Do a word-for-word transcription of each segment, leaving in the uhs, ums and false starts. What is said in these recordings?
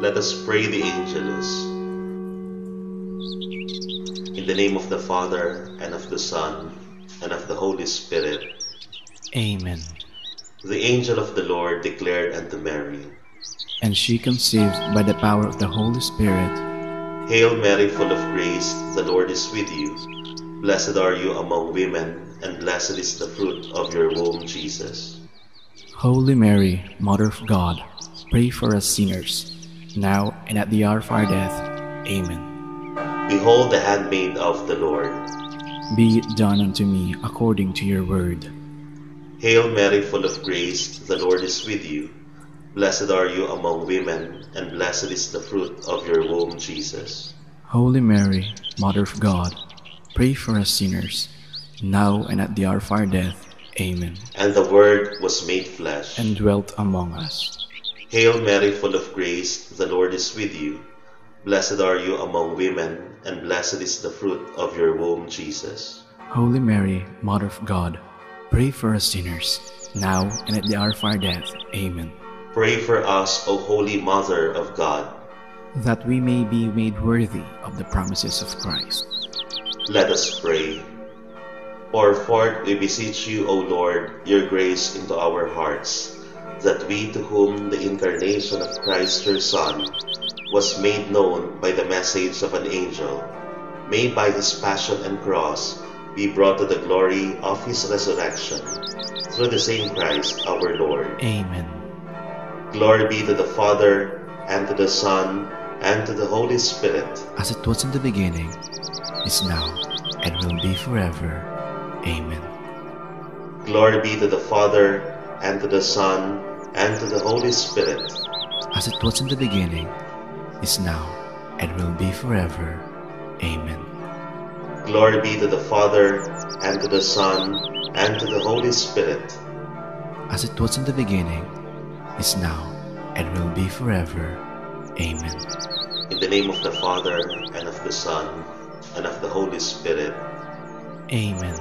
Let us pray the Angelus. In the name of the Father, and of the Son, and of the Holy Spirit. Amen. The angel of the Lord declared unto Mary, and she conceived by the power of the Holy Spirit. Hail Mary, full of grace, the Lord is with you. Blessed are you among women, and blessed is the fruit of your womb, Jesus. Holy Mary, Mother of God, pray for us sinners, now and at the hour of our death. Amen. Behold the handmaid of the Lord. Be it done unto me according to your word. Hail Mary, full of grace, the Lord is with you. Blessed are you among women, and blessed is the fruit of your womb, Jesus. Holy Mary, Mother of God, pray for us sinners, now and at the hour of our death. Amen. And the Word was made flesh and dwelt among us. Hail Mary, full of grace, the Lord is with you. Blessed are you among women, and blessed is the fruit of your womb, Jesus. Holy Mary, Mother of God, pray for us sinners, now and at the hour of our death. Amen. Pray for us, O Holy Mother of God, that we may be made worthy of the promises of Christ. Let us pray. Pour forth, we beseech you, O Lord, your grace into our hearts, that we, to whom the incarnation of Christ your Son was made known by the message of an angel, may by his passion and cross be brought to the glory of his resurrection, through the same Christ our Lord. Amen. Glory be to the Father, and to the Son, and to the Holy Spirit. As it was in the beginning, is now, and will be forever. Amen. Glory be to the Father, and to the Son, and to the Holy Spirit. As it was in the beginning, is now, and will be forever. Amen. Glory be to the Father, and to the Son, and to the Holy Spirit. As it was in the beginning, is now, and will be forever. Amen. In the name of the Father, and of the Son, and of the Holy Spirit. Amen.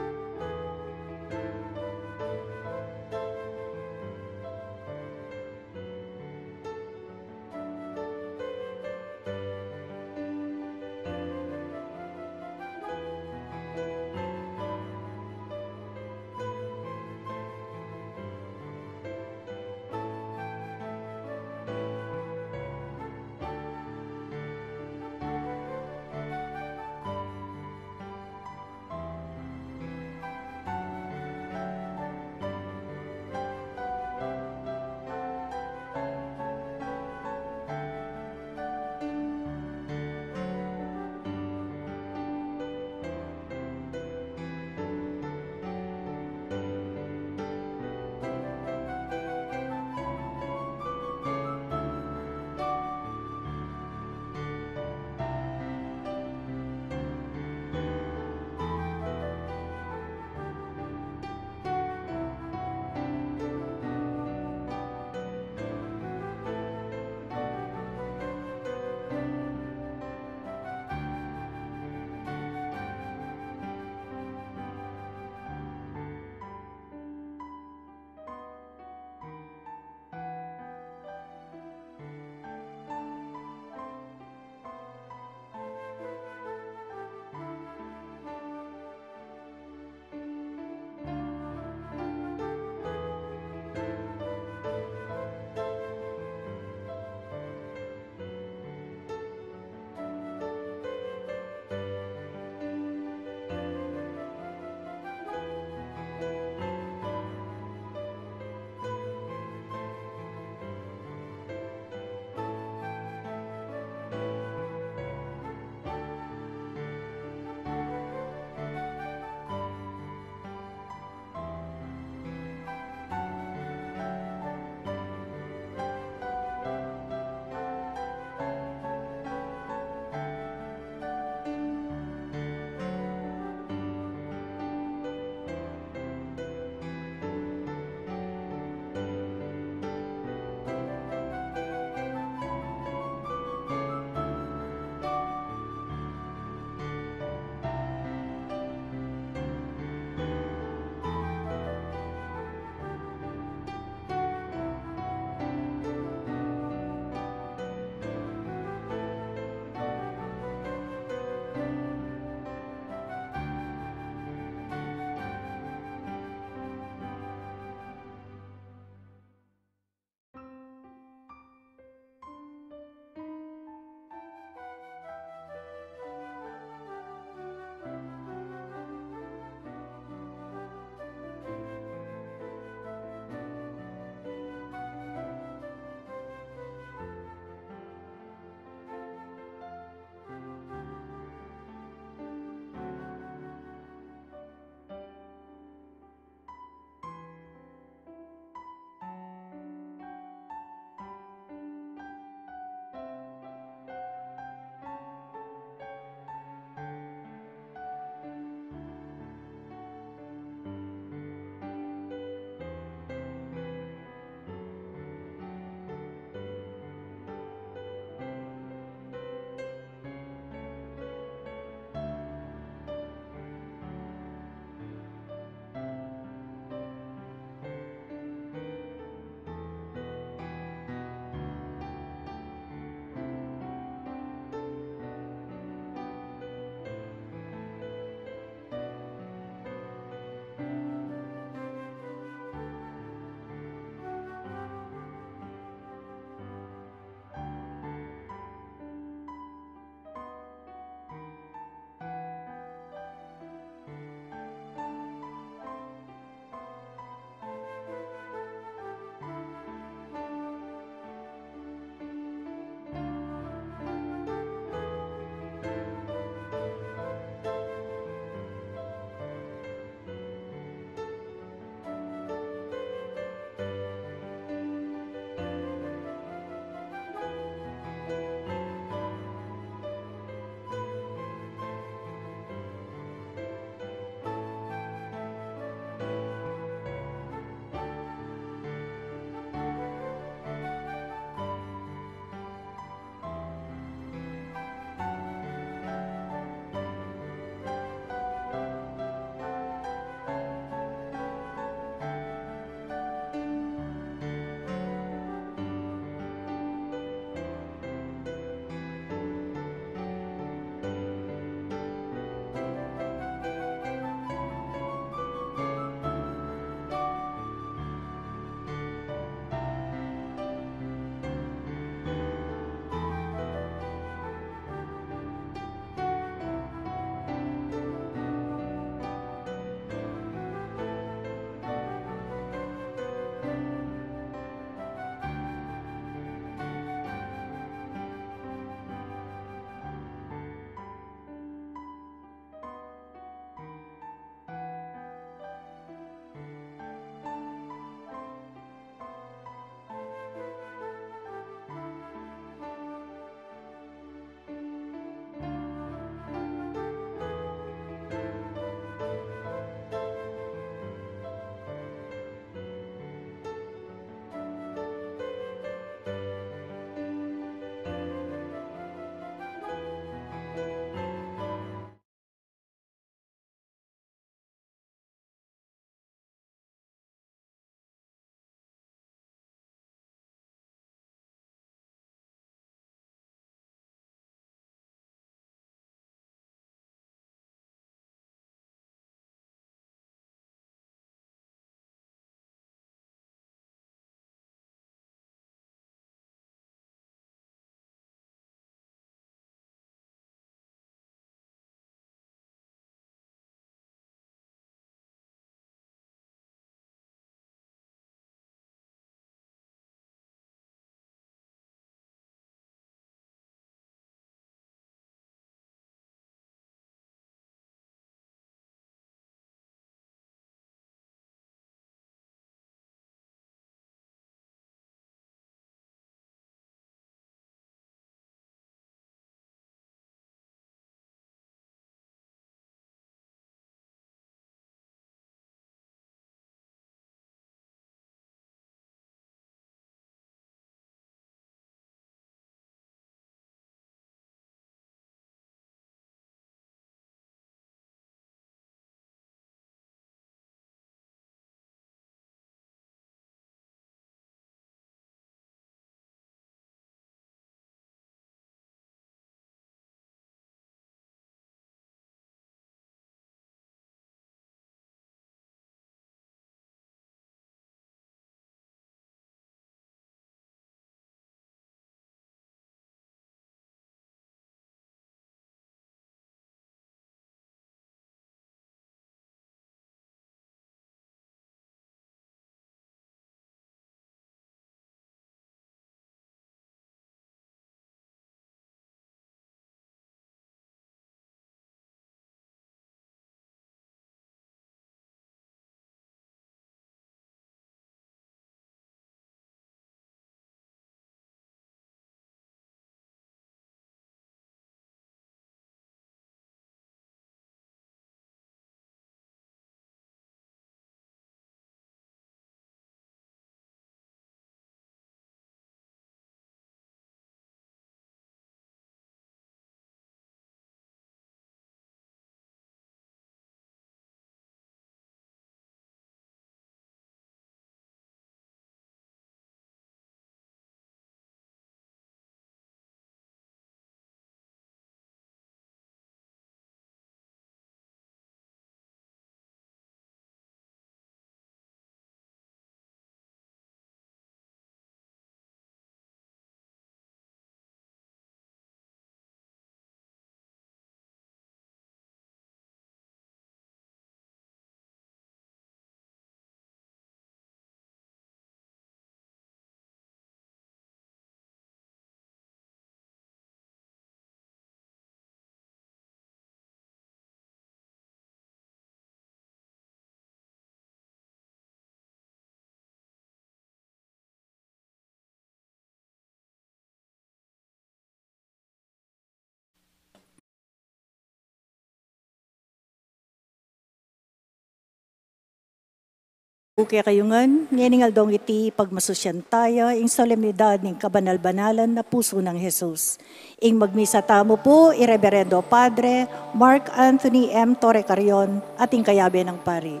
Kekayu ngan, ngening aldong iti pagmasusyan taya ing solemnidad ning kabanal-banalan na pusu nang Jesus. Ing magmisa tamu pu i Reberendo Padre Mark Anthony M Torrecarion at ing kayabe nang pari.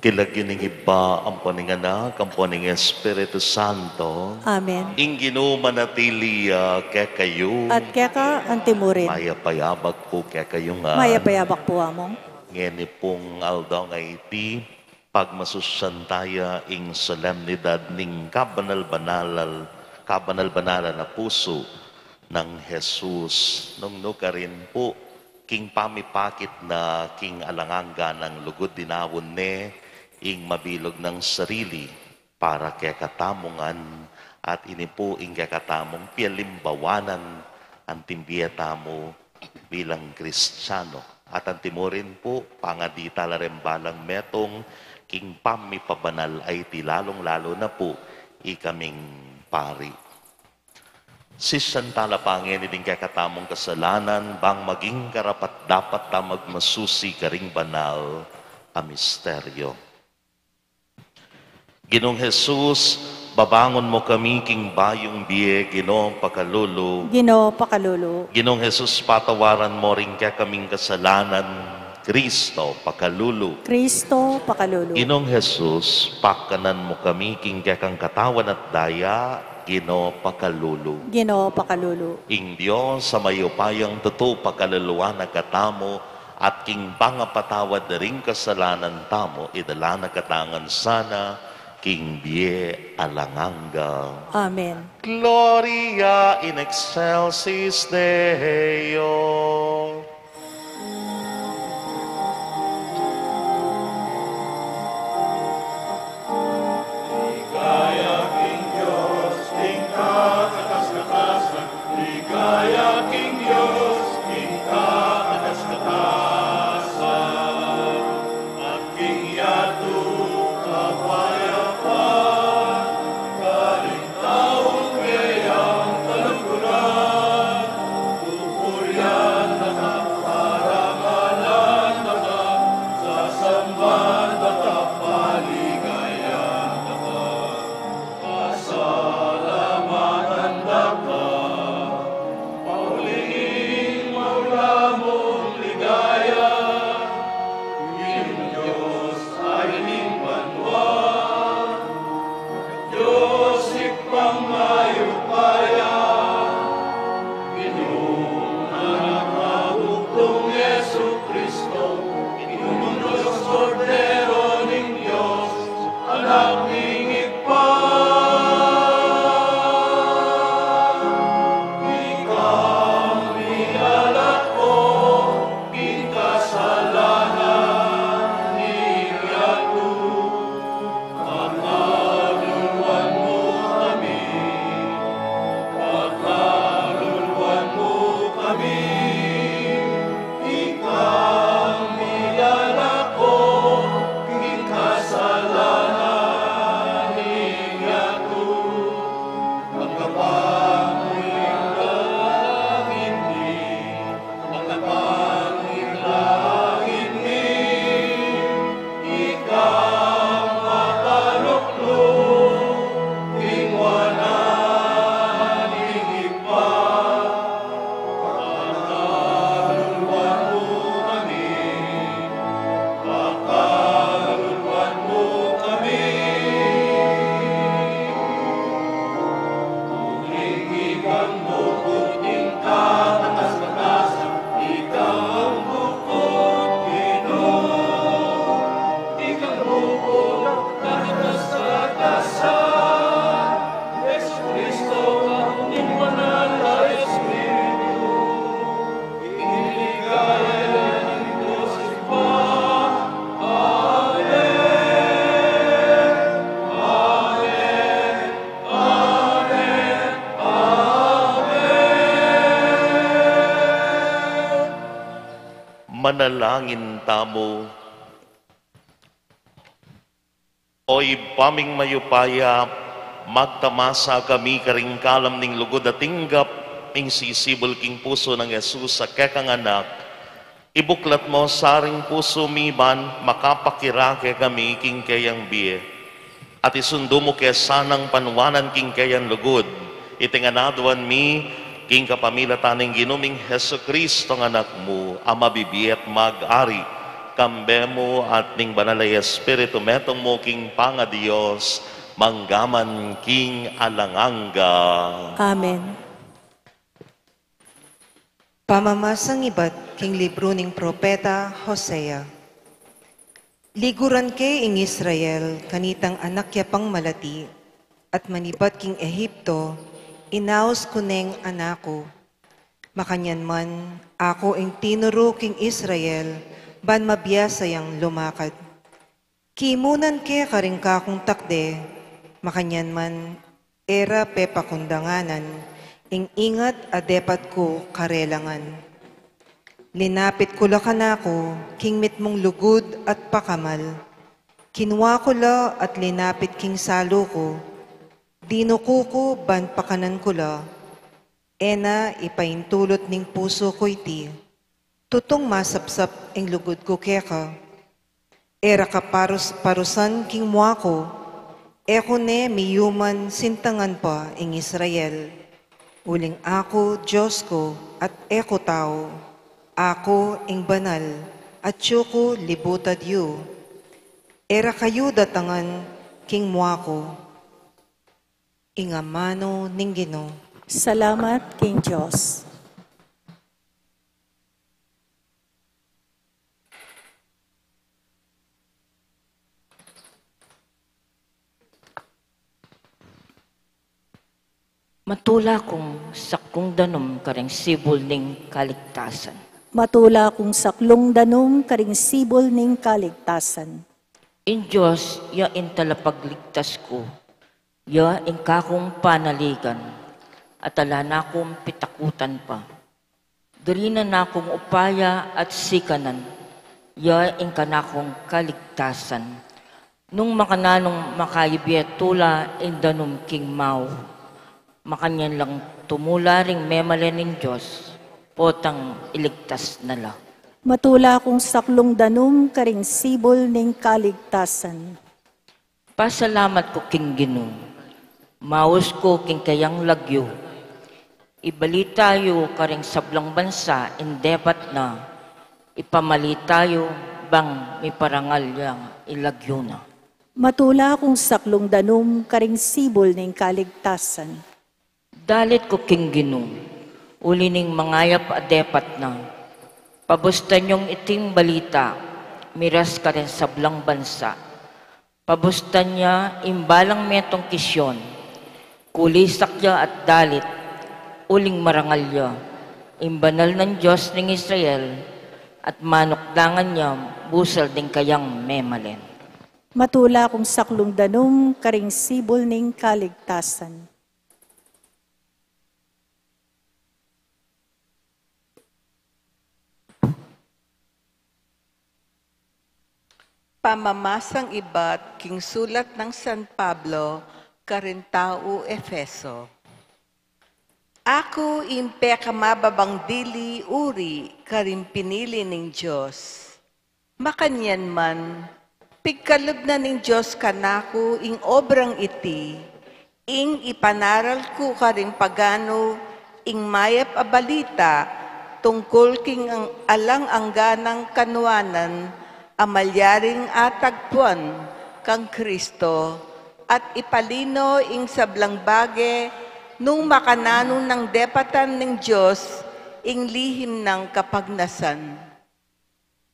King lagyu ning Ibpa, ampo ning Anak, ampo ning Espiritu Santo. Amen. Ing Ginu manatili ya kekayu. At keka antimurin. Mayap a abak pu kekayu ngan. Mayap a abak pu, Among. Ngeni pung aldong a iti, pagmasusyan taya ing solemnidad ning kabanal-banal, kabanal-banalan a pusu nang Jesus. Nung nukarin pu, king pamipakit na king alang angga nang lugud, dinaun ne ing mabilug nang sarili para kekatamu ngan, at ini pu ing kekatamung pialimbawanan anting bie tamu bilang Kristiano. At antimurin pu, pangadi tala reng balang metung king pamipabanal a iti, lalung-lalu na pu ikaming pari. Sisian tala pa ngeni ding kekatamung kasalanan, bang maging karapat-dapat ta magmasusi karing banal a misteryo. Ginung Jesus, babangun mu kami king bayung bie, Ginu, pakalulu. Ginu, pakalulu. Ginung Jesus, patawaran mu ring kekaming kasalanan, Kristo pakalulu. Kristo pakalulu. Ginung Jesus, pakanan mu kami king kekang katawan at daya, Ginu pakalulu. Ginu pakalulu. Ing Dios a mayupayang tutu pakaluluan na katamu, at king pangapatawad da ring kasalanan tamu, idala na katamu ngan sana king bie alang angga. Amen. Gloria in excelsis Deo. Ligaya king Dios king kakatas-katasan, ligaya king Dios king kakatas-katasan, at king yatu kapayapan, karing taung keyang kalungkulan, pupurian da ka, parangalan da ka, sasamban da ka, paligayan da ka, pasalamatan da ka. Pauli ning maula mung ligaya, ing Dios a ning banua, Dios Ibpang mayupaya, Ginung Anak a buklung Jesucristo, Ginung Dios, Kordero ning Dios, Anak ning Ibpa. Ika milalako king kasalanan ning yatu. Pakaluluan mu kami, pakaluluan mu kami, ika milalako king kasalanan ning yatu. Tanggap mu ing dalangin mi, Makapangilain mi, ika makaluklu king wanan ning Ibpa. Pakaluluan mu kami, pakaluluan mu kami. Uling ikang bukut king kakatas-katasan, ikang bukut Ginu, ikang bukut kakatas-katasan, Jesucristo, ing Banal a Espiritu, ing ligaya ning Dios Ibpa. Amen. Amen. Amen. Manalangin tamu. O Ibpa ming mayupaya, magtamasa kami karing kalam ning lugud a tinggap ing sisibul king pusu nang Jesus a kekang Anak. Ibuklat mu sa ring pusu mi ban makapakirake kami king keyang bie. At isundu mu ke sanang panuanan king keyang lugud. Iti ngan aduan mi king kapamilatan ning Ginu ming Jesucristo a Anak mu, a mabibie at mag-ari kambe mu at ning Banal a Espiritu, metung mu king pangaDios, mangga man king alang angga. Amen. Pamamasang ibat king libru ning propeta Hosea. Liguran ke ing Israel, kanitang anak ya pang malati, at manibat king Egipto, inaus ku neng anak ku. Makanyan man, aku ing tinuru king Israel, ban mabiasa yang lumakad. Kimunan ke karing kakung takde, makanyan man, e ra pepakundanganan ing ingat a depat ku karela ngan. Linapit ku la kanaku king mitmung lugud at pakamal. Kinua ku la at linapit king salu ku, dinuku ku ban pakanan ku la. E na ipaintulut ning pusu ku iti. Tutung masapsap ing lugud ku keka. E ra ka parus-, parusan king mua ku, e ku ne miyuman sintangan pa ing Israel. Uling aku Dios ku, at e ku tau, aku ing banal, Atyu ku, libutad yu. E ra kayu datangan king mua ku. Ing amanu ning Ginu. Salamat king Dios. Matula kung saklung danum karing sibul ning kaligtasan. Matula kung saklung danum karing sibul ning kaligtasan. Ing Dios ya ing talapagligtas ku, ya ing kakung panaligan, at ala na kung pitakutan pa. Dirinan na kung upaya at sikanan, ya ing kanakung kaligtasan. Nung makananung makayibie tula ing danum king mau, makanyan lang tumula ring memalen ning Dios, potang iligtas na la. Matula kung saklung danum karing sibul ning kaligtasan. Pasalamat ku king Ginu, maus ku king kayang lagyu. Ibalita yu karing sablang bansa ing depat na, ipamalita yu bang miparangal ya ing lagyu na. Matula kung saklung danum karing sibul ning kaligtasan. Dalit ku king Ginu, uli ning mangayap a depat na. Pabustan yung iting balita, miras karing sablang bansa. Pabustan ya ing balang metung ki Sion, kulisak ya at dalit, uling marangal ya, ing banal nang Dios ning Israel, at manukdangan ya busal ding kayang memalen. Matula kung saklung danum karing sibul ning kaligtasan. Pamamasang ibat king sulat nang San Pablo karing tau Efeso. Aku ing pekamababang dili uri karing pinili ning Dios. Makanyan man, pigkalub na ning Dios kanaku ing obrang iti, ing ipanaral ku karing paganu ing mayap a balita tungkul king ang-, alang angga nang kanuanan a malyaring atagpuan kang Kristo, at ipalino ing sablang bage nung makananu nang depatan ning Dios ing lihim nang kapagnasan.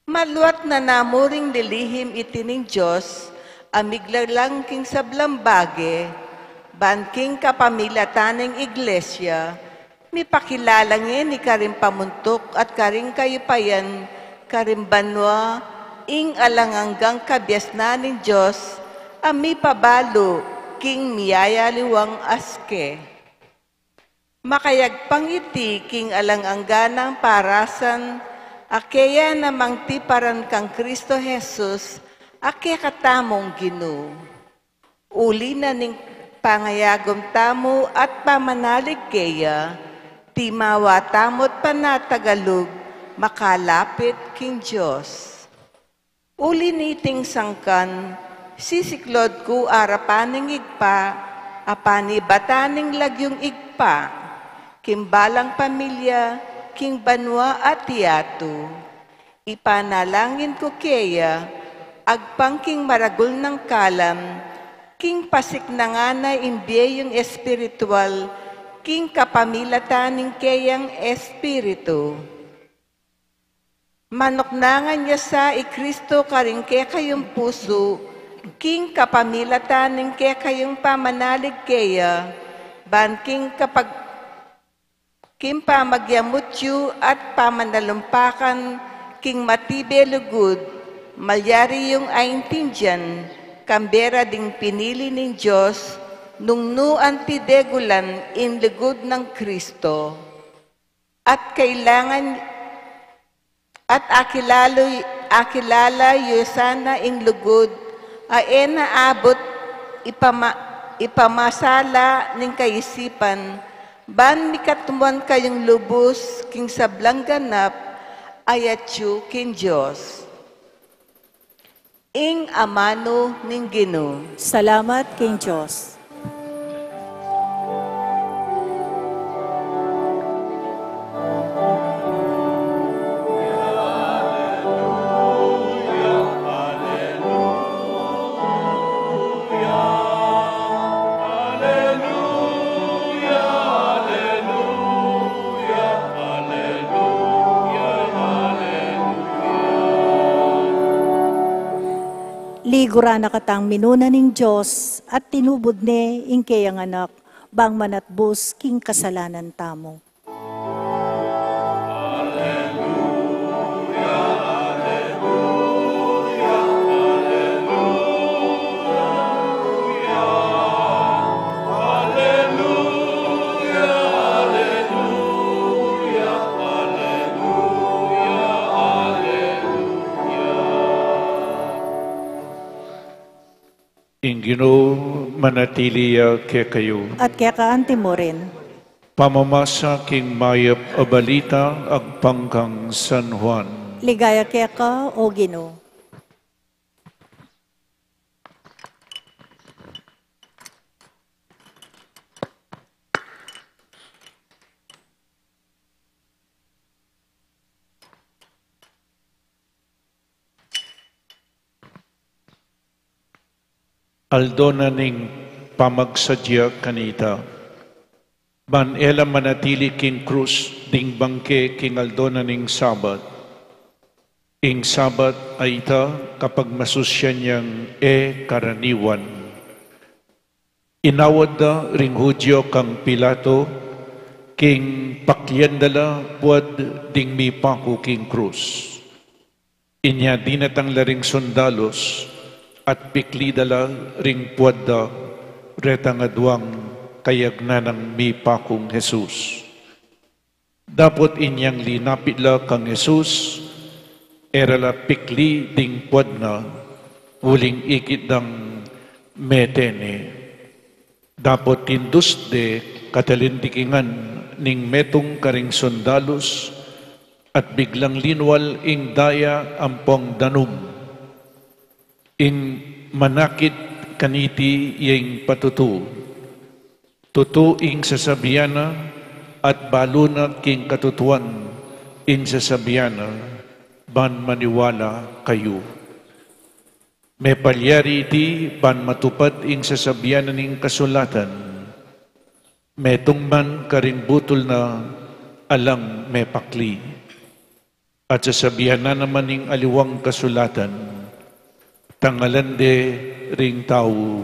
Maluat na namu ring lilihim iti ning Dios a miglalang king sablang bage, ban king kapamilatan ning iglesia, mipakilala ngeni karing pamuntuk at karing kayupayan karing banua ing alang anggang kabiasnan ning Dios a mipabalu king miyayaliwang aske. Makayagpang iti king alang angga nang parasan a keya namang tiparan kang Kristo Jesus a kekatamung Ginu. Uli na ning pangayagum tamu at pamanalig keya, timawa tamu't panatagalug makalapit king Dios. Uli niting sangkan, sisiklod ku arapan ning Ibpa, a panibatan ning lagyung Ibpa, king balang pamilya, king banua at yatu. Ipanalangin ku keya, agpang king maragul nang kalam, king pasiknangan na ing bie yung espiritual, king kapamilatan ning keyang Espiritu. Manuknangan ya sa i Kristo karing kekayung pusu, king kapamilatan ning kekayung pamanalig keya, ban king kapag-, king pamagyamut yu at pamanalumpakan, king matibe lugud, malyari yung aintindian, kambe ra ding pinili ning Dios, nung nu anti degulan ing lugud nang Kristo. At kailangan, at akilala, akilala yu sana ing lugud, a e na abut ipama-, ipamasala ning kaisipan, ban mikatmuan kayung lubus king sablang ganap, a yatyu king Dios. Ing amanu ning Ginu. Salamat king Dios. Liguran na katang minuna ning Dios at tinubud ne ing keyang anak, bang manatbus king kasalanan tamu. Ing Ginu manatili ya kekayu. At keka anti mu rin. Pamamasa king mayap a balita agpang kang San Juan. Ligaya keka, O Ginu. Aldo na ning pamagsadya kanita. Ban e la manatili king krus ding bangke king aldo na ning Sabat. Ing Sabat a ita kapagmasusyan yang e karaniwan. Inawad da ring Judio kang Pilato, king paklian da la puad ding mipaku king krus. Inya dinatang la ring sundalus, at pikli da la ring puad da, retang aduang kayagnan nang mipakung Jesus. Dapot inyang linapit la kang Jesus, e ra la pikli ding puad na, uling ikit dang mete ne. Dapot tindus de katalindikingan ning metung karing sundalus, at biglang linwal ing daya ampong danum. Ing manakit kaniti ya ing patutu. Tutu ing sasabian na, at balu na king katutuan ing sasabian na, ban maniwala kayu. Mepalyari iti ban matupad ing sasabian na ning kasulatan, "Metung man karing butul na alang mepakli." At sasabian na naman ning aliwang kasulatan, "Tangalan de ring tau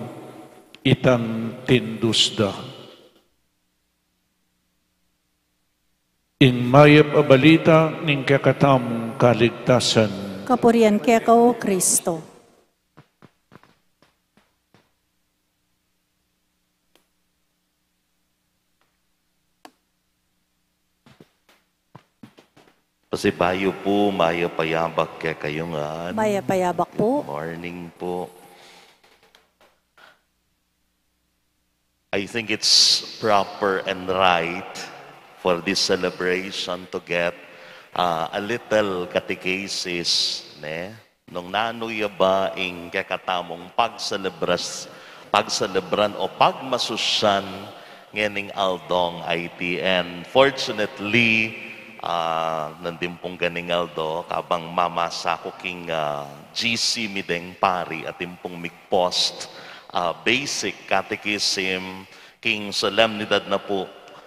itang tindus da." Ing mayap a balita ning kekatamung kaligtasan. Kapurian keka, O Kristo. Pasibayu pu, mayap a yabak kekayu ngan. Mayap a yabak pu. Good morning pu. I think it's proper and right for this celebration to get, uh, a little catechesis, ne? Nung nanu ya ba ing kekatamung pagselebras-, pagselebran o pagmasusyan ngening aldong iti. And fortunately, ah, nandin pung ganing aldo, kabang mamasa ku king, ah, G C mi deng pari, atin pung mig-post, ah, basic catechism, king solemnidad na pu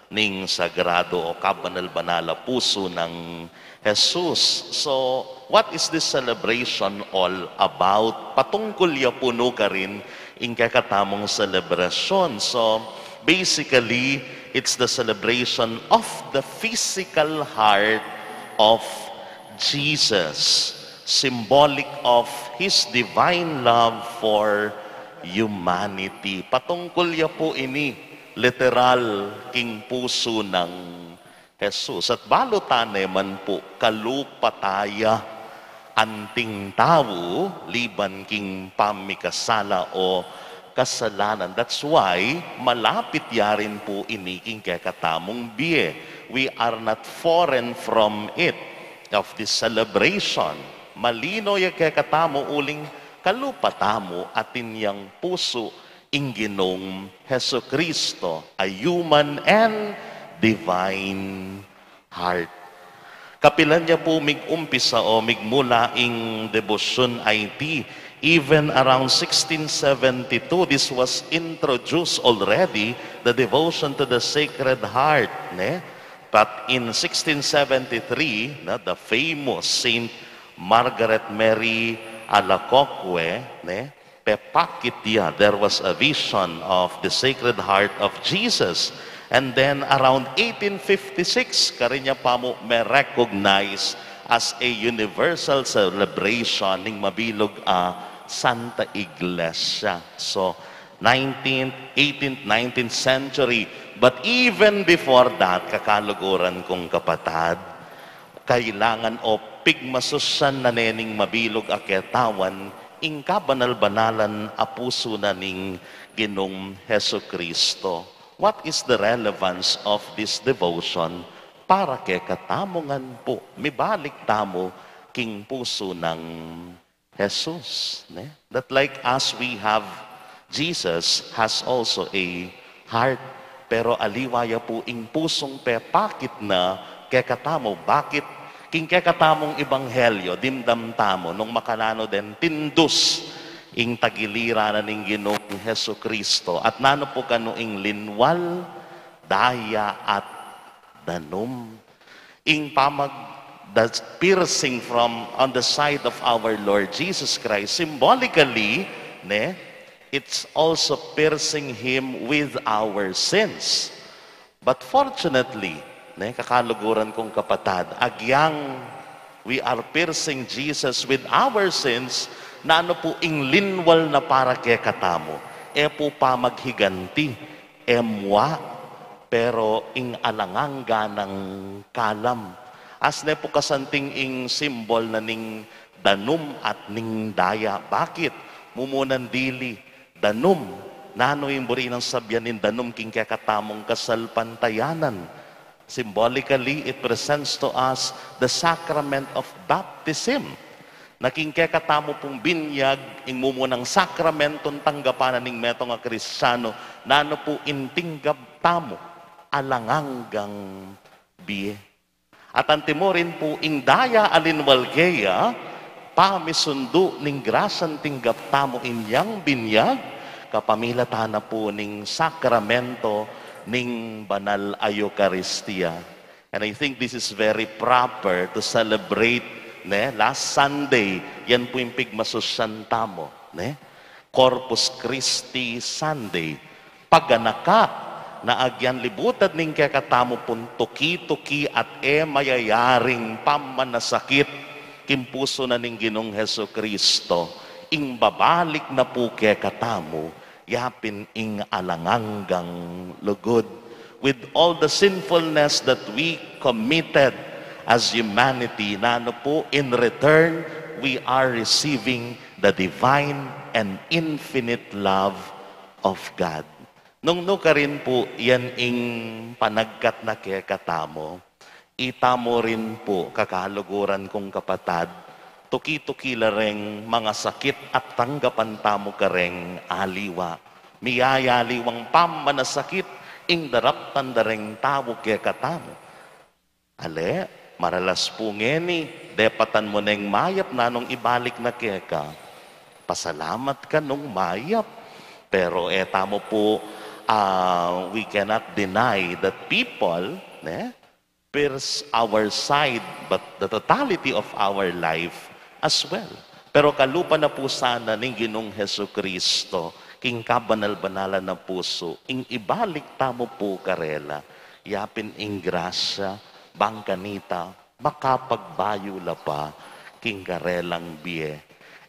ning sagrado o kabanal-banal a pusu nang Jesus. So, what is this celebration all about? Patungkul ya pu nu karin ing kekatamung selebrasyon. So, basically, it's the celebration of the physical heart of Jesus, symbolic of his divine love for humanity. Patungkul ya pu ini literal king pusu nang Jesus. At balu tane man pu, kalupa taya anting tau liban king pamikasala o kasalanan. That's why malapit ya rin pu ini king kekatamung bie. We are not foreign from it, of this celebration. Malino ya kekatamu uling kalupa tamu atin yang pusu ing Ginung Jesucristo, a human and divine heart. Kapilan ya pu mig-umpisa o migmula ing debosyon a iti? Even around sixteen seventy-two, this was introduced already, the devotion to the Sacred Heart, ne? But in sixteen seventy-three, na, the famous Saint Margaret Mary Alacoque, ne, pepakit ya, there was a vision of the Sacred Heart of Jesus. And then around eighteen fifty-six, karin ya pa mu me-recognize as a universal celebration ning mabilug a Santa Iglesia. So, nineteenth, eighteenth, nineteenth century. But even before that, kakaluguran kung kapatad, kailangan o pigmasusyan na ne ning mabilug a ketawan ing kabanal-banalan a pusu na ning Ginung Jesucristo. What is the relevance of this devotion para kekatamu ngan pu? Mibalik tamu king pusu nang Jesus, ne? That like as we have, Jesus has also a heart. Pero aliwa ya pu ing pusung pepakit na kekatamu. Bakit? King kekatamung ebanghelyo, dimdam tamu nung makananu den tindus ing tagiliran na ning Ginung Jesucristo. At nanu pu kanu ing linwal, daya at danum. Ing pamag, the piercing from on the side of our Lord Jesus Christ, symbolically, ne, it's also piercing him with our sins. But fortunately, ne, kakaluguran kung kapatad, agyang we are piercing Jesus with our sins, nanu pu ing linwal na para kekatamu? E pu pamaghiganti, e mu, pero ing alang angga nang kalam. As ne pu kasanting ing simbol na ning danum at ning daya. Bakit? Mumunan dili, danum. Nanu ing buri nang sabian ning danum king kekatamung kasalpantayanan? Symbolically, it presents to us the sacrament of baptism. Na king kekatamu pung binyag, ing mumunang sakramentong tanggapan na ning metung a Kristiano, nanu pu ing tinggap tamu? Alang anggang bie. At antimurin pu ing daya a linwal keya, pamisundu ning grasyang tinggap tamu inyang binyag, kapamilatan na pu ning sakramento ning banal a Eukaristia. And I think this is very proper to celebrate, ne? Last Sunday, yan pu ing pigmasusyan tamu, ne? Corpus Christi Sunday. Paganaka, na agyan libutad ning kekatamu pung tuki-tuki at e mayayaring pamanasakit king pusu na ning Ginung Jesucristo, ing babalik na pu kekatamu, yapin ing alang anggang lugud. With all the sinfulness that we committed as humanity, nanu pu, in return, we are receiving the divine and infinite love of God. Nung nukarin pu yan ing panagkat na kekatamu, itamu rin pu, kakaluguran kung kapatad, tuki-tuki la reng mangasakit at tanggapan tamu kareng aliwa. Miyayaliwang pamanasakit ing daraptan da reng tau kekatamu. Ale, maralas pu ngeni, depatan mu neng mayap nanung ibalik na keka. Pasalamat ka nung mayap. Pero e tamu pu, ah, we cannot deny that people, ne, pierce our side, but the totality of our life as well. Pero kalupa na pu sana ning Ginung Jesucristo, king kabanal-banalan a pusu, ing ibalik tamu pu karela, yapin ing grasya, bang kanita, makapagbayu la pa king karelang bie.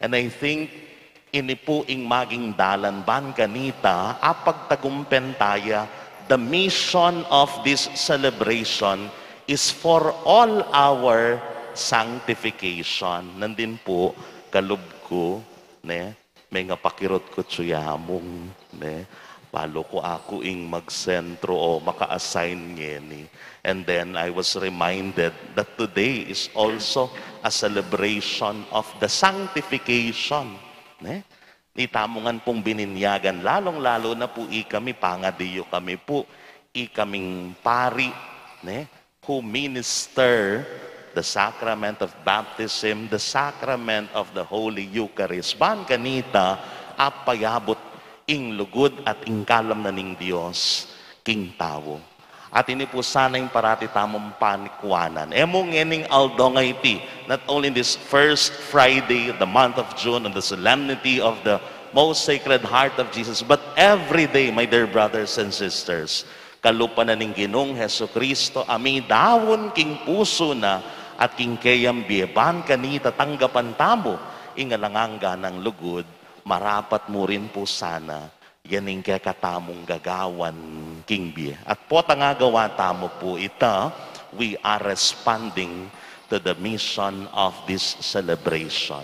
And I think ini pu ing maging dalan ban kanita, apagtagumpen taya, the mission of this celebration is for all our sanctification. Nandin pu, kalub ku, ne? Mengapakirot ku tsu yamung, ne? Balu ku aku ing magsentro o maka-assign ngeni. And then I was reminded that today is also a celebration of the sanctification, ne? Itamu ngan pung bininyagan, lalung-lalu na pu ikami, pangadi yu kami pu, ikaming pari, ne? Who minister the sacrament of baptism, the sacrament of the Holy Eucharist. Ban kanita, apayabut ing lugud at ing kalam na ning Dios king tau. At ini pu sana ing parati tamung panikuanan. E mu ngening aldo ngeni, not only in this first Friday of the month of June, on the solemnity of the Most Sacred Heart of Jesus, but every day, my dear brothers and sisters, kalupa na ning Ginung Jesucristo, a midaun king pusu na at king keyang bie, ban kanita tanggapan tamu ing alang angga nang lugud, marapat mu rin pu sana, yan ing kekatamung gagawan king bie. At potang agawa tamu pu ita, we are responding to the mission of this celebration.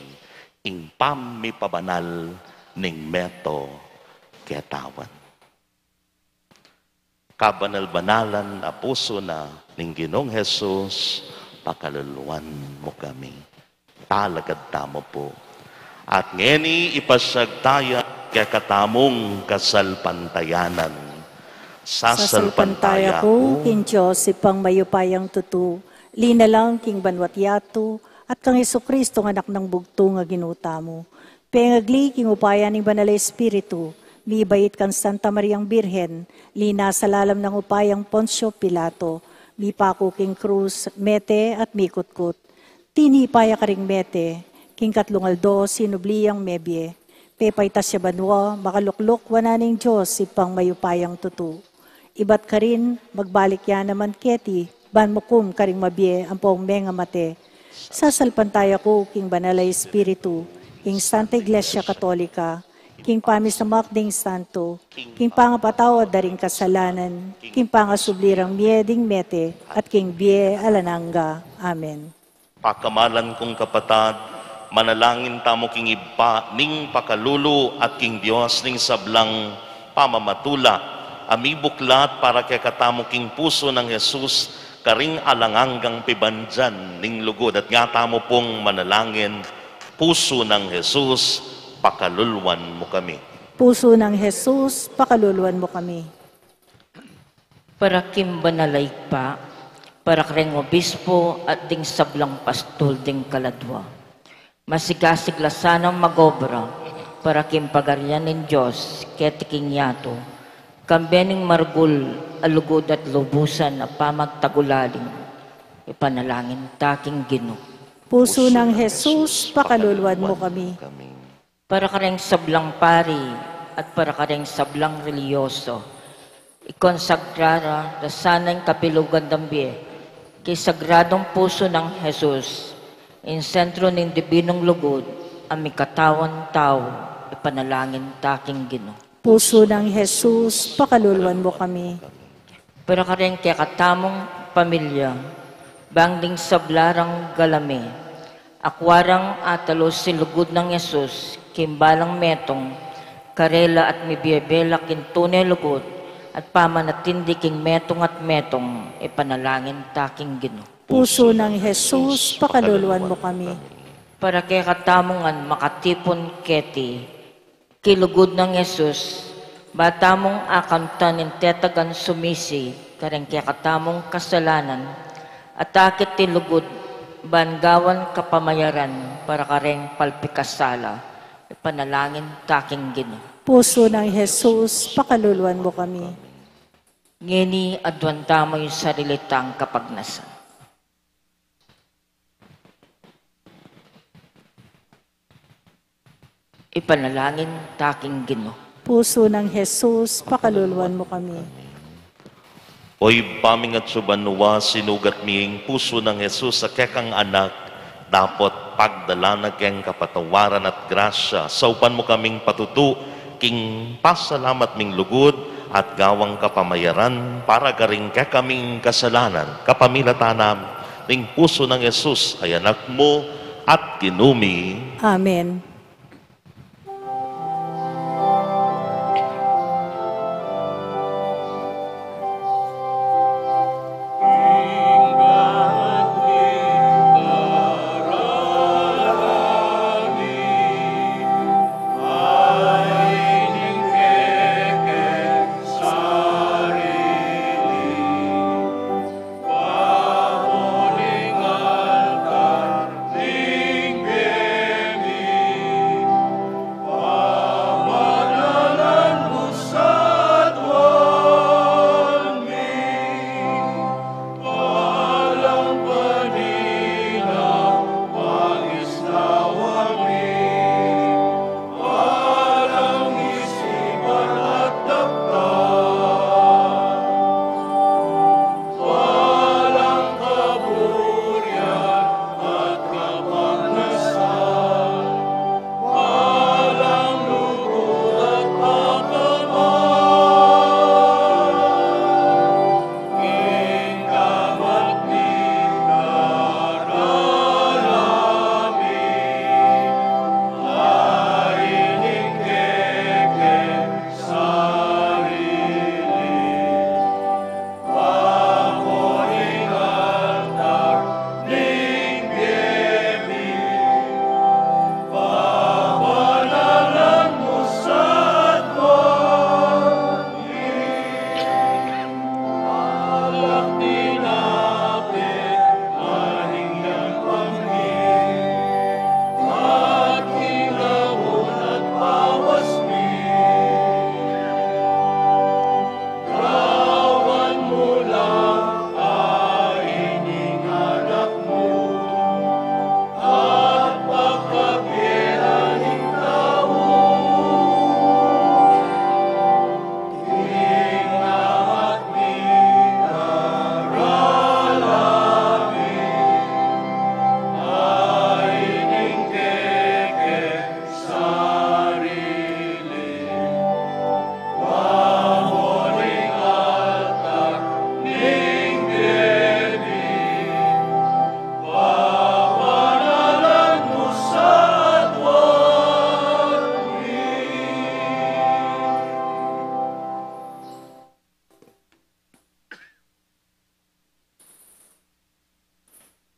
Ing pamipabanal ning meto ketawan. Kabanal-banalan a pusu na ning Ginung Jesus, pakaluluan mu kami. Talakad tamu pu. At ngeni ipasyag taya kekatamung kasalpantayanan. Sasalpantaya ku king Dios, Ibpang mayupayang tutu, linalang king banua't yatu, at kang Jesucristo, a Anak nang bugtung a Ginu tamu. Pengagli king upaya ning Banal a Espiritu, mibait kang Santa Mariang Birhen, linasa lalam nang upayang Poncio Pilato, mipaku king krus, mete at mikutkut. Tinipa ya karing mete, king katlung aldo sinubli yang mebie. Pepaitas ya banua, makalukluk wanan ning Dios, Ibpang mayupayang tutu. Ibat karin, magbalik ya naman keti, ban mukum karing mabie ampong mengamate. Sasalpantaya ku king Banal a Espiritu, king Santa Iglesia Katolika, king pamisamak ding santo, king pangapatawad da ring kasalanan, king pangasubli rang mie ding mete, at king bie alang angga. Amen. Pakamalan kung kapatad, manalangin tamu king Ibpa ning pakalulu at king Dios ning sablang pamamatula, a mibuklat para kekatamu king pusu nang Jesus, karing alang anggang pibandian ning lugud. At nga tamu pung manalangin, Pusu nang Jesus, pakaluluan mu kami. Pusu nang Jesus, pakaluluan mu kami. Para king Banal a Ibpa, para kareng obispo at ding sablang pastul ding kaladua. Masigasig la sanang magobra para king pagarian ning Dios keti king yatu, kambe ning maragul a lugud at lubusan a pamagtagulaling, ipanalangin ta king Ginu. Pusu nang Jesus, pakaluluan mu kami. Para kareng sablang pari at para kareng sablang relihiyoso, ikonsagrara da sana ing kabilugan dang bie king sagradung pusu nang Jesus, ing sentro ning dibinung lugud a mikatawan tau, ipanalangin ta king Ginu. Pusu nang Jesus, pakaluluan mu kami. Para kareng kekatamung pamilya, bang ding sabla rang galame, akua rang atalus ing lugud nang Jesus king balang metung, karela at mibie bela king tune lugud, at pamanatindi king metung at metung, ipanalangin ta king Ginu. Pusu nang Jesus, pakaluluan mu kami. Para kekatamung ngan makatipun keti king lugud nang Jesus, ba tamung akantan ing tetagan sumisi kareng kekatamung kasalanan, at akit ing lugud ban gawan kapamayaran para kareng palpikasala, ipanalangin ta king Ginu. Pusu nang Jesus, pakaluluan mu kami. Ngeni aduan tamu ing sarili tang kapagnasan. Ipanalangin ta king Ginu. Pusu nang Jesus, pakaluluan mu kami. O Ibpa ming atsu banua, sinugat mi ing pusu nang Jesus a kekang Anak, dapot pagdalan na keng kapatawaran at grasya, saupan mu kaming patutu king pasalamat ming lugud at gawang kapamayaran para karing kekaming kasalanan, kapamilatan na ning pusu nang Jesus a Anak mu at Ginu mi. Amen.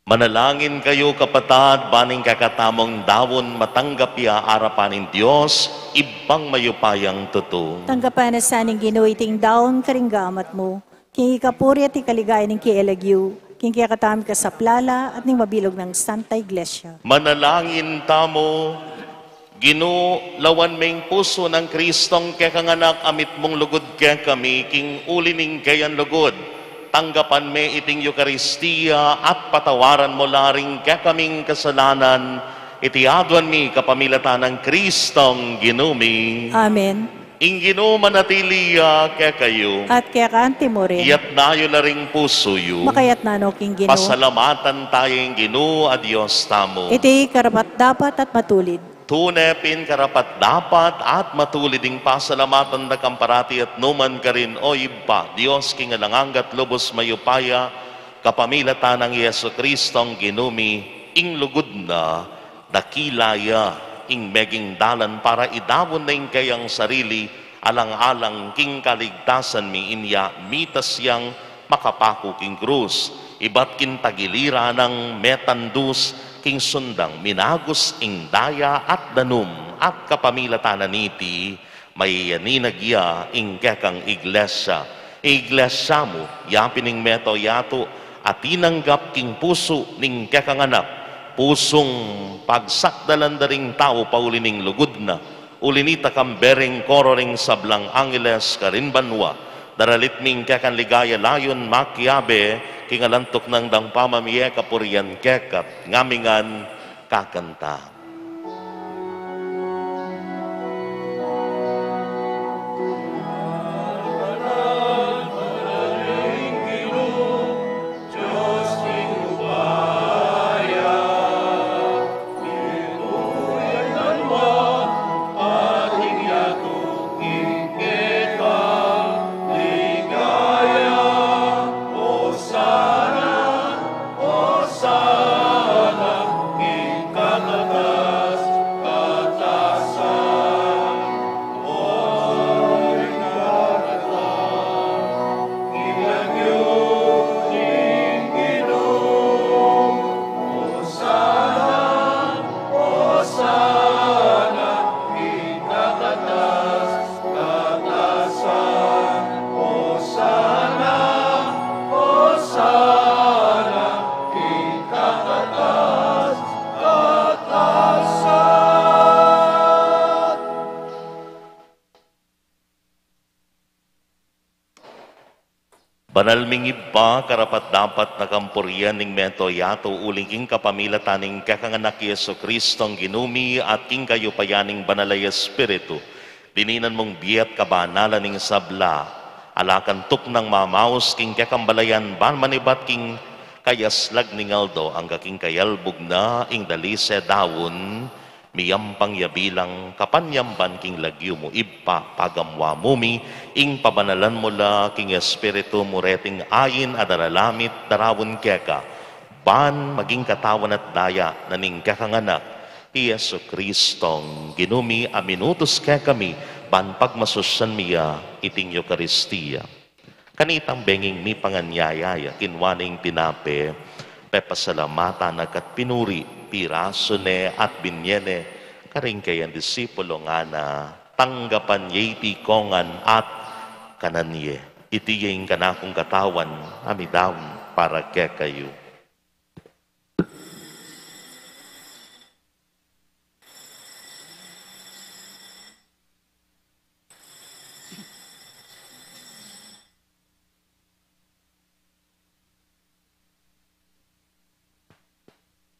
Manalangin kayu, kapatad, ban ing kekatamung daun matanggap ya arapan ning Dios, Ibpang mayupayang tutu. Tanggapan na sa ning Ginu iting daun karing gamat mu, king ikapuri at ikaligaya ning kiyalagyu, king kekatamung kasaplalan at ning mabilug nang Santa Iglesia. Manalangin tamu. Ginu, lawan me ing pusu nang Kristong kekang Anak a mitmung lugud kekami, king uli ning kayang lugud, tanggapan me iting Eukaristia at patawaran mu la ring kekaming kasalanan. Iti aduan mi kapamilatan nang Kristong Ginu mi. Amen. Ing Ginu manatili ya kekayu. At keka anti mu rin. Iyatas yu la ring pusu yu. Makayatas no king Ginu. Pasalamatan taya ing Ginu a Dios tamu. Iti karapat-dapat at matulid. Tune pin karapat-dapat at matulid ing pasalamatan da ka parati at nu man karin, O Ibpa, Dios king alang angga at lubus mayupaya, kapamilatan nang Jesu Kristong Ginu mi. Ing lugud na, dakila ya, ing meging dalan para idaun na ing kayang sarili, alang-alang king kaligtasan mi. Inya mitas yang makapaku king krus, ibat king tagiliran nang metandus, king sundang minagus ing daya at danum, at kapamilatan na niti, mayayaninag ya ing kekang Iglesia. Ing Iglesia mu, ya pin ing meto yatu, a tinanggap king pusu ning kekang Anak, pusung pagsakdalan da ring tau pauli ning lugud na. Uli nita, kambe ring koro ring sablang angeles karin banua, daralit mi ing kekang ligaya layun makiabe, king alang tuknang dang pamamie kapurian keka. Ngamingan kakanta. Banal ming Ibpa, karapat-dapat na kang purian ing meto yatu uling king kapamilatan ning kekang Anak Jesucristong Ginu mi at king kayupayan ning Banal a Espiritu, dininan mung bie at kabanalan ing sabla, ala kang tuknang mamaus king kekang balayan ban manibat king kayaslag ning aldo angga king kayalbug na ing dalise daun, miyampang ya bilang kapanyamban king lagyu mu. Ibpa, pagamua mu mi, ing pabanalan mu la king Espiritu mu reting ain a daralamit daraun keka, ban maging katawan at daya na ning kekang Anak, i Jesucristong Ginu mi, a minutus kekami, ban pagmasusyan mi ya iting Eukaristia. Kanitang benging mipanganyaya ya, kinua ne ing tinape, pepasalamatan na ka't pinuri, pirasu ne at binie ne karing kayang disipulo, ngana, tanggapan ye iti kongan at kanan ye. Iti ya ing kanakung katawan a midaun para kekayu.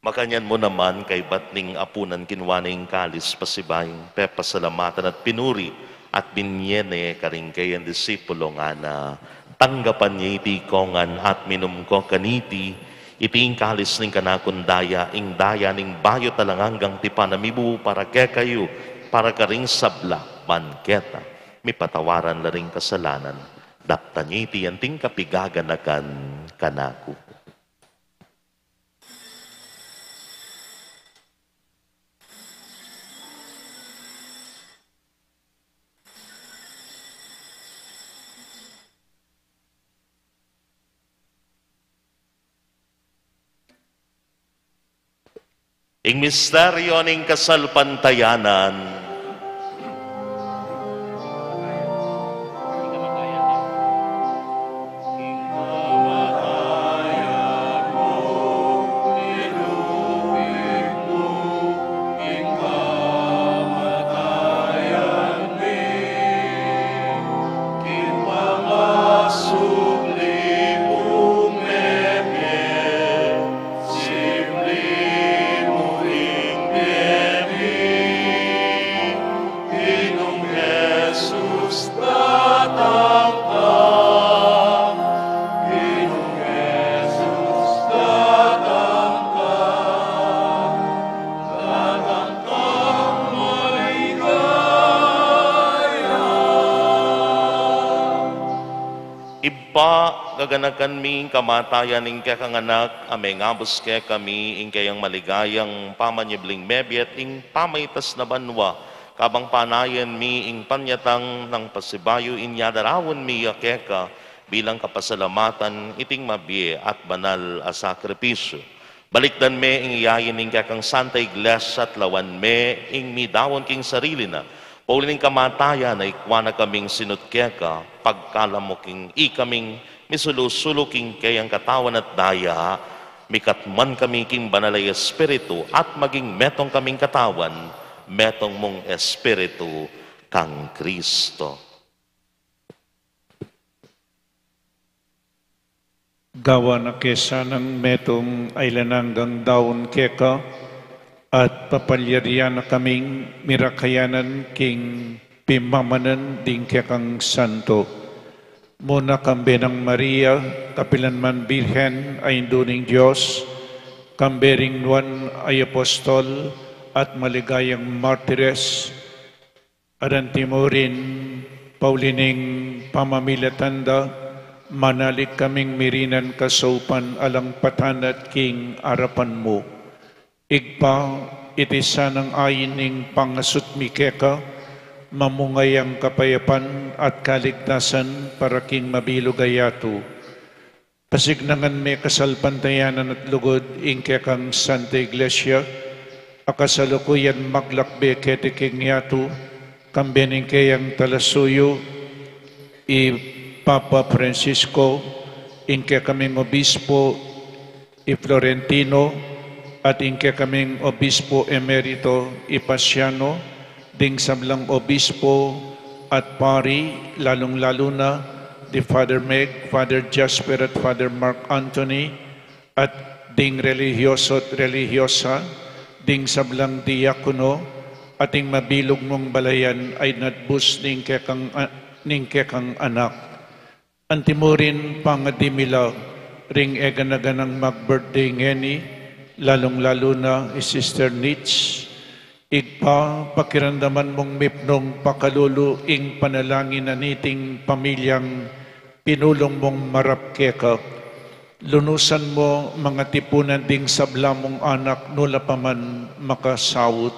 Makanyan mu naman, kaybat ning apunan, kinua ne ing kalis, pasibayu, pepasalamatan at pinuri, at binie ne karing kayang disipulo, ngana, tanggapan ye iti kongan at minum ko kaniti, iti ing kalis ning kanakung daya, ing daya ning bayu at alang anggang tipan a mibubu para kekayu, para karing sabla, ban keta mipatawaran la ring kasalanan. Daptan ye iti anting kapigaganakan kanaku. Ing misteryo ning kasalpantayanan. Ginung Jesus, datang ka. Ginung Jesus, datang ka. Datang kang maligaya. Ibpa, gaganakan mi ing kamatayan ning kekang Anak, a mengabus kekami ing keyang maligayang pamanyubling mebie at ing pamaitas na banua, kabang panayan mi ing panyatang nang pasibayu, inya daraun mi ya keka bilang kapasalamatan iting mabie at banal a sakripisyu. Balikdan me ing yayi ning kekang Santa Iglesia at lawan me ing midaun king sarili na. Pauli ning kamatayan a ikwa na kaming sinut keka, pagkalam mu king ikaming misulu-sulu king keyang katawan at daya, mikatman kami king Banal a Espiritu at maging metung kaming katawan, metung mung Espiritu kang Kristo. Gawan na ke sanang metung a alang anggang daun keka, at papalyarian na kaming mirakayanan king pimamanan ding kekang santo. Muna kambe nang Maria, kapilan man Birhen a Indu ning Dios, kambe ring nuan a apostol at maligayang martires, at antimurin, pauli ning pamamilatan da, manalig kaming mirinan kasaupan alang patanat king arapan mu. Ibpa, iti sanang ain ning pangasut mi keka, mamunga yang kapayapan at kaligtasan para king mabilug a yatu. Pasignangan me kasalpantayanan at lugud ing kekang Santa Iglesia, a kasalukuyan maglakbe keti king yatu, kambe ning keyang talasuyu, i Papa Francisco, ing kekaming obispo, i Florentino, at ing kekaming obispo emerito, i Pasiano, ding sablang obispo at pari, lalung-lalu na di Father Meg, Father Jasper, at Father Mark Anthony, at ding relihiyoso at relihiyosa, ding sablang diakono, at ding mabilug mung balayan a inatbus ning kekang a-, ning kekang anak. Antimurin pangadi mi la ring eganaganang mag-birthday ngeni, lalung-lalu na i Sister Nitz. Ibpa, pakiramdaman mung mipnung pakalulu ing panalangin na niting pamilyang pinulung mung marap keka. Lunusan mu mung tipunan ding sabla mung anak nu la pa man makasaut.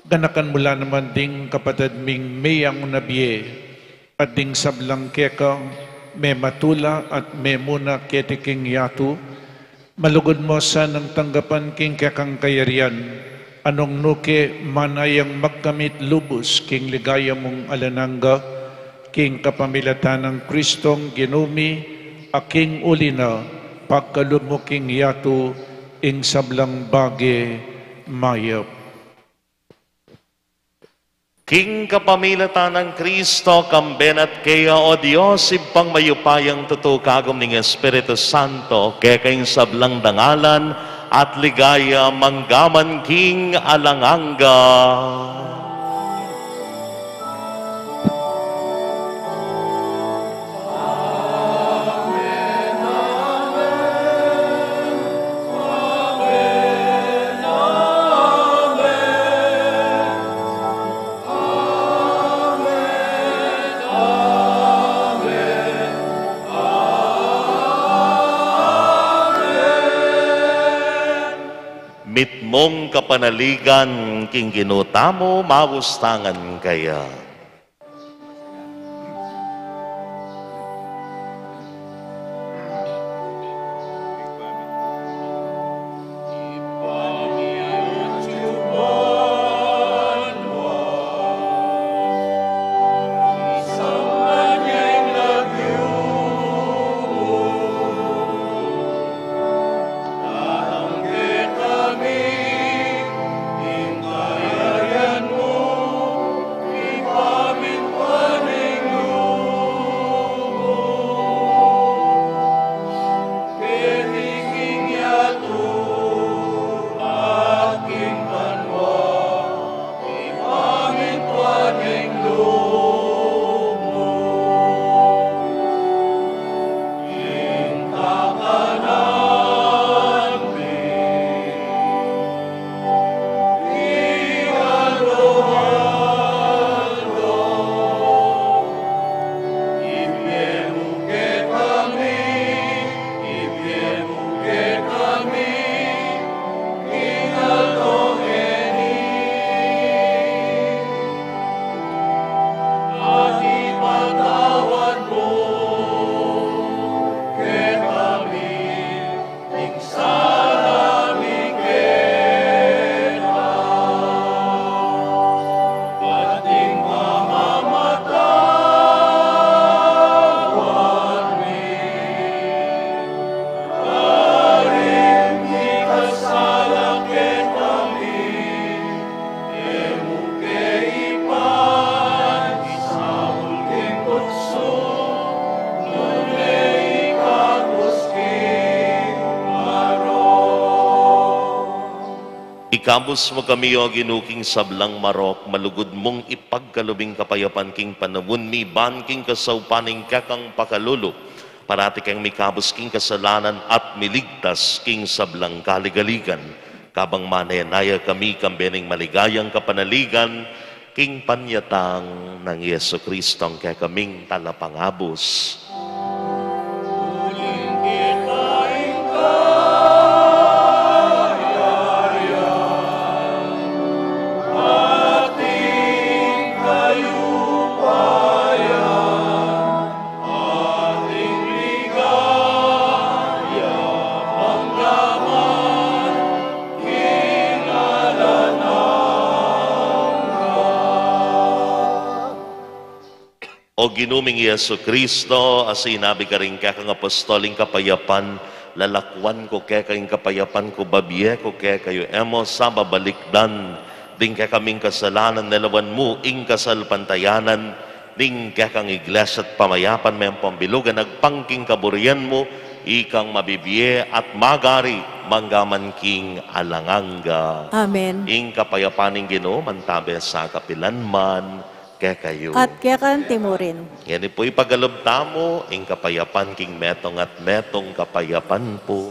Ganakan mu la naman ding kapatad ming meyang na bie, at ding sablang keka, mematula at memuna keti king yatu, malugud mu sanang tanggapan king kekang kayarian, a nung nu ke manayang magkamit lubus king ligaya mung alang angga, king kapamilatan nang Kristong Ginu mi, a king uli na, pagkalub mu king yatu, ing sablang bage mayap. King kapamilatan nang Kristo, kambe na at keya, O Dios, Ibpang mayupayang tutu, kagum ning Espiritu Santo, keka ing sablang dangalan at ligaya manggaman king alang angga. Mitmung kapanaligan king Ginu tamu, magustangan kaya. Ikabus mu kami, O Ginu, king sablang marok, malugud mung ipagkalub ing kapayapan king panaun mi, ban king kasaupan ning kekang pakalulu, parati keng mikabus king kasalanan at miligtas king sablang kaligaligan. Kabang manenaya kami, kambe ning maligayang kapanaligan, king panyatang nang Jesucristong kekaming Talapangabus. O Ginu ming Jesucristo, a sinabi karing kekang apostol, ing kapayapan lalakwan ku keka, ing kapayapan ku babie ku kekayu, e mu sa babalikdan ding kekaming kasalanan, ne lawan mu ing kasalpantayanan ning kekang Iglesia at pamayapan me ampong bilugan, agpang king kaburian mu, ikang mabibie at magari mangga man king alang angga. Amen. Ing kapayapan ning Ginu mantabe sa kapilan man kekayu. At keka naman murin. Ngeni pu, ipakalub tamu ing kapayapan king metung at metung kapayapan pu.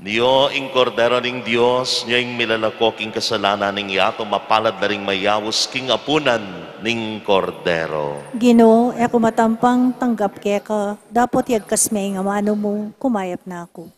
Nyo ing Kordero ning Dios, nyo ing milalako king kasalanan ning yatu, mapalad la ring mayaus king apunan ning Kordero. Ginu, e ku matampang tanggap keka, dapot yagkas me ing amanu mu, kumayap na ku.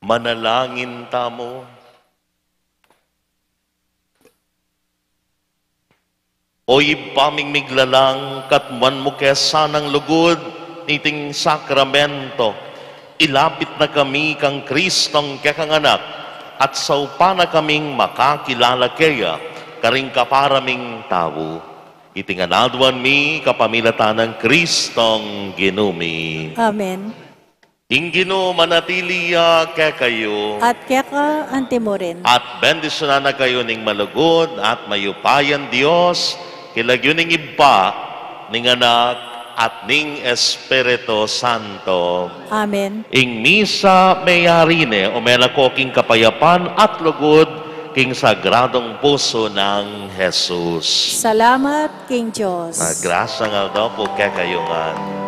Manalangin tamu. O Ibpa ming miglalang, katmuan mu ke sanang lugud niting sakramento, ilapit na kami kang Kristong kekang Anak, at saupan na kaming makakilala keya karing kapara ming tau. Iti ngan aduan mi kapamilatan nang Kristong Ginu mi. Amen. Ing Ginu manatili ya kekayu. At keka antimurin. At bendisyunan na kayu ning malugud at mayupayang Dios, king lagyu ning Ibpa, ning Anak, at ning Espiritu Santo. Amen. Ing misa meyari ne, ume na ko king kapayapan at lugud king Sagradong Puso nang Jesus. Salamat king Dios. Magrasyang aldo pu kekayu ngan.